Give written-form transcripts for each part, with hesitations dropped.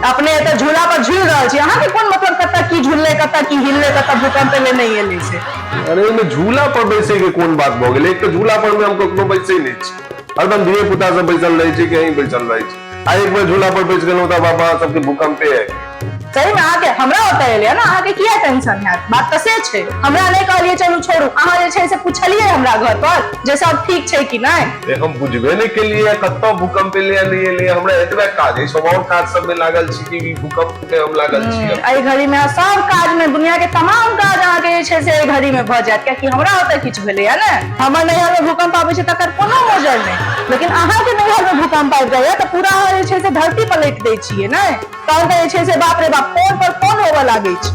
अपने एतऽ झूला पर झूल रहल छी, अहाँके कोन मतलब कतऽ की झूललै, कतऽ की हिललै, कतऽ भूकंप एलै नहि एलै से। अरे एहिमे झूला पर बैसै के कोन बात भऽ गेलै? एक तऽ झूला पर मे हम कखनो बैसै नहि छी, हरदम धिये पुता सब बैसल रहै छै कि अहीं बैसल रहै छी। आ एक बेर झूला पर बैस गेलहुँ तऽ बाबा सबके भूकंपे आबि। सही में अहाँके हमरा ओतऽ एलै ने, अहाँके किया टेंशन हैत? बात तऽ से छै, हमरा नहि कहलियै, चलू छोड़ू। अहाँ जे छै से पुछलियै हमरा घर पर जे सब ठीक छै कि नहि? ए, हम बुझबे नहि केलियै कतऽ भूकंप एलै नहि एलै। हमरा एतबे काज अछि, हम और काज सब में लागल छी कि भूकंप के हम लागल छी। एहि घड़ी में सब काज में, दुनिया के तमाम काज अहाँके जे छै से एहि घड़ी में भऽ जायत, कियाकि हमरा ओतऽ किछु भेलैया ने। हमर नैहर में भूकंप आबै छै तकर कोनो मोजर नहि, लेकिन अहाँके नैहर में भूकंप आबि जाइया तऽ पूरा अहाँ जे छै से धरती पलटि दै छियै ने। तहन तऽ जे छै से बाप रे बाप, फोन पर फोन होबऽ लागै छै।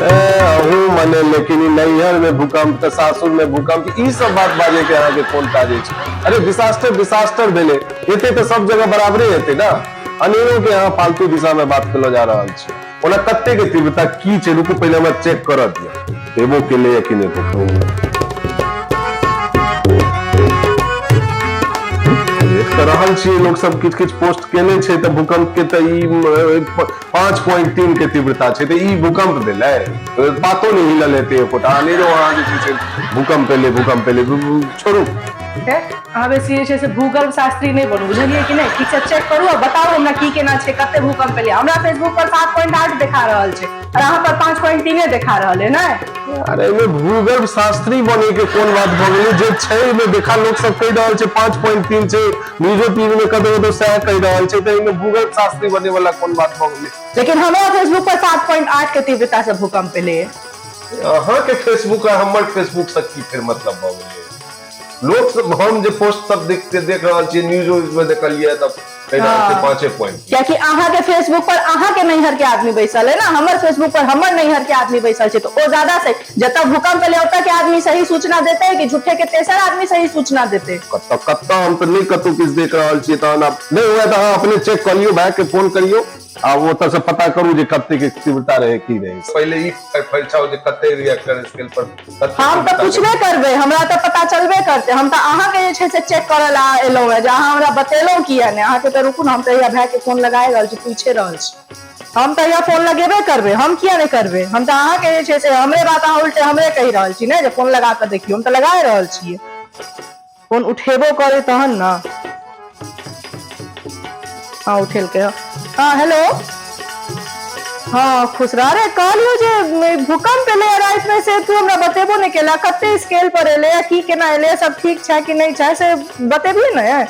अहूँ मने, लेकिन ई नैहर में भूकंप तऽ सासुर में भूकंप, ई सब बात बाजे के अहाँके कोन काज अछि? अरे डिसास्टर डिसास्टर भेलै, हेतै तऽ सब जगह बराबरे हेतै ने। अनेरो के अहाँ फालतू दिशा में बात केलो जा रहल छी। ओना कते के तीव्रता की छै, रुकू पहिले हमरा चेक करऽ दिअ, एबो केलै या कि नहि भूकंप। देख तऽ रहल छियै लोक सब किछु किछु पोस्ट केने छै तऽ भूकंप के तऽ ई 5.3 के तीव्रता छै, तऽ ई भूकंप भेलै? पातो नहि हिलल हेतै एकोटा। अनेरो अहाँ जे छै से भूकंप एलै भूकंप एलै, छोड़ू। अहाँ बेसी जे छै से भूगर्भ शास्त्री नहि बनू, बुझलियै कि नहि? ठीक से चेक करू आ बताउ हमरा की केना छै, कते भूकंप एलै। हमरा फेसबुक पर 7.8 देखा रहल छै और अहाँ पर 5.3 देखा रहल है ने? अरे एहिमे भूगर्भ शास्त्री बने के कोन बात भऽ गेलै? जे छै एहिमे देखा लोक सब कहि रहल छै 5.3 छै, न्यूजो टीवी में कतौ कतौ सएह कहि रहल छै, तऽ एहिमे भूगर्भ शास्त्री बने वाला कोन बात भऽ गेलै? लेकिन हमरा फेसबुक पर 7.8 के तीव्रता से भूकंप एलै। अहाँके फेसबुक आ हमर फेसबुक से की फेर मतलब भऽ गेलै? लोक सब, हम जे पोस्ट सब देखते देख रहल छियै, न्यूज उज में देखलियै तऽ कहि रहल छै 5 पॉइंट। कियाकि अहाँके फेसबुक पर अहाँके नैहर के आदमी बैसल है ना, हमर फेसबुक पर हमर नैहर के आदमी बैसल छै, तऽ ओ ज्यादा सही, जतऽ भूकंप एलै ओतऽ के आदमी सही सूचना देतै कि झूठे के तेसर आदमी सही सूचना देतै? कतऽ कतऽ, हम तऽ नहि कतौ किछु देख रहल छियै। तहन आब नहि हुए तऽ अहाँ अपने चेक कऽ लियौ, भाय के फोन करियौ आ ओतऽ से पता करू जे कते के तीव्रता रहै की रहै। पहिले ई फरिछाउ जे कते रिएक्टर स्केल पर। हम तऽ पूछबे करबै, हमरा तऽ पता चलबे करतै। हम तऽ अहाँके जे छै से चेक करऽ लए एलहुँ हेँ जे अहाँ हमरा बतेलहुँ किया नहि। अहाँके तऽ रुकू ने, हम तऽ हैया भायके फोन लगाए रहल छी, पूछे रहल छी। हम तऽ हैया फोन लगेबे करबै, हम किया नहि करबै? हम तऽ अहाँके जे छै से हमरे बात अहाँ उल्टे हमरे कहि रहल छी ने जे फोन लगा कऽ देखियौ। हम तऽ लगाए रहल छियै फोन, उठेबो करे तहन ने। हाँ, उठेलकै। हाँ, हेलो, हाँ, खुश रह। अरे कहलियौ जे भूकंप एलै रातिमे से तू हमरा बतेबो नहि केला, कते स्केल पर एलै, की केना एलै, सब ठीक छै कि नहि छै से बतेबही ने।